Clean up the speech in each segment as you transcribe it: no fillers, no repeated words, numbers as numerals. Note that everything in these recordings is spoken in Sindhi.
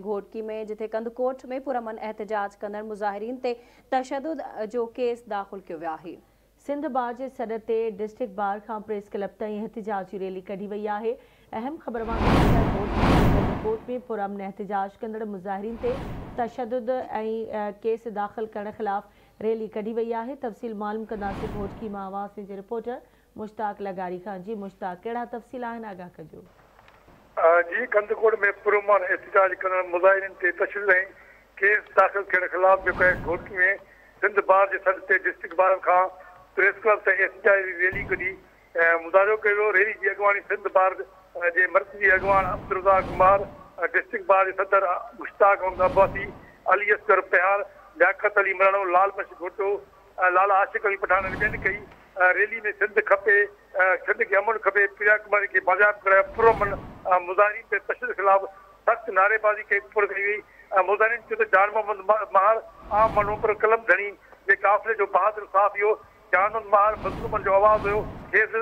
گهوٽڪي ۾ جتي ڪنڌڪوٽ ۾ پرامن احتجاج ڪندڙ مظاهرين تي تشدد جو ڪيس داخل ڪيو ويو آهي. سنڌ بار جي سڏ تي ڊسٽرڪٽ بار کان پريس ڪلب تائين احتجاجي ريلي ڪڍي وئي آهي. اهم خبر گهوٽڪي ڪنڌڪوٽ ۾ پرامن احتجاج ڪندڙ مظاهرين تي تشدد ۽ ڪيس داخل ڪرڻ خلاف ريلي ڪڍي وئي آهي. تفصيل معلوم ڪنداسين گهوٽڪي مان آواز جي رپورٽر مشتاق لغاري کان. جي مشتاق، ڪهڙا تفصيل آهن، آگاهه ڪجو. جي ڪنڌڪوٽ ۾ پرامن احتجاج ڪندڙ مظاهرين تي تشدد ۽ ڪيس داخل ٿيڻ خلاف جيڪو آهي گهوٽڪي ۾ سنڌ بار جي سڏ تي ڊسٽرڪٽ بار کان پريس ڪلب تائين احتجاجي ريلي ڪڍي مظاهرو ڪيو ويو. ريلي جي اڳواڻي سنڌ بار جي مرڪزي اڳواڻ عبدالرزاق مهر، ڊسٽرڪٽ بار جي صدر مشتاق احمد عباسي، علي اصغر پهار، لياقت علي ملاڻو، لال بخش گهوٽو، لالا عاشق علي پٺاڻ ۽ ٻين ڪئي. ريلي ۾ سنڌ کپي، سنڌ کي امن کپي، پريا ڪماري کي بازياب ڪرايو، پرامن مظاهرين تي تشدد خلاف سخت نعريبازي ڪئي پر ڪئي وئي. مظاهرين چيو ته جان محمد مهر عام ماڻهو پر قلم ڌڻي جي قافلي جو بهادر صحافي هو. جان محمد مهر مظلومن جو آواز هيو، کيس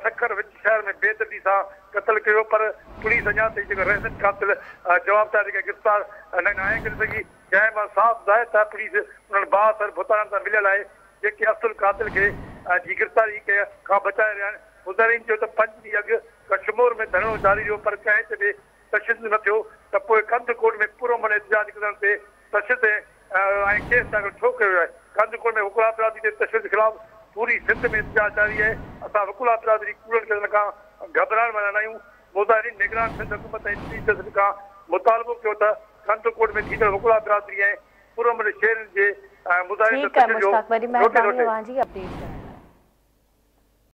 سکر وچ شهر ۾ بيدردي سان قتل ڪيو پر پوليس اڃا تائين جيڪو رهزن قاتل جوابدار کي گرفتار نه ناهي ڪري سگهي، جنهن مان صاف ظاهر ته پوليس انهن بااثر ڀوتارن سان مليل آهي جيڪي اصل قاتل کي جي گرفتاري کان بچائي رهيا آهن. مظاهرين چيو ته 5 ڏينهن اڳ ڪشمور ۾ ڌرڻو جاري رهيو پر ڪنهن تي به تشدد نه ٿيو ته پوء ڪنڌڪوٽ ۾ پرامن احتجاج ڪندڙن تي تشدد ۽ ڪيس داخل ڇو ڪيو ويو آهي؟ ڪنڌڪوٽ ۾ وڪلا برادري تي تشدد خلاف پوري سنڌ ۾ احتجاج جاري آهي. اسان وڪلا برادري ڪوڙن ڪيسن کان گهٻرائڻ وارا نه آهيون. مظاهرين نگران سنڌ حڪومت ۽ چيف جسٽس کان مطالبو ڪيو ته ڪنڌڪوٽ ۾ ٿيندڙ وڪلا برادري ۽ پرامن شهرين جي مظاهرين تي ٺيڪ آهي تشدد جو مشتاق، وڏي نوٽيس مهرباني وٺي. اوهان جي اپڊيٽ ڪرڻ.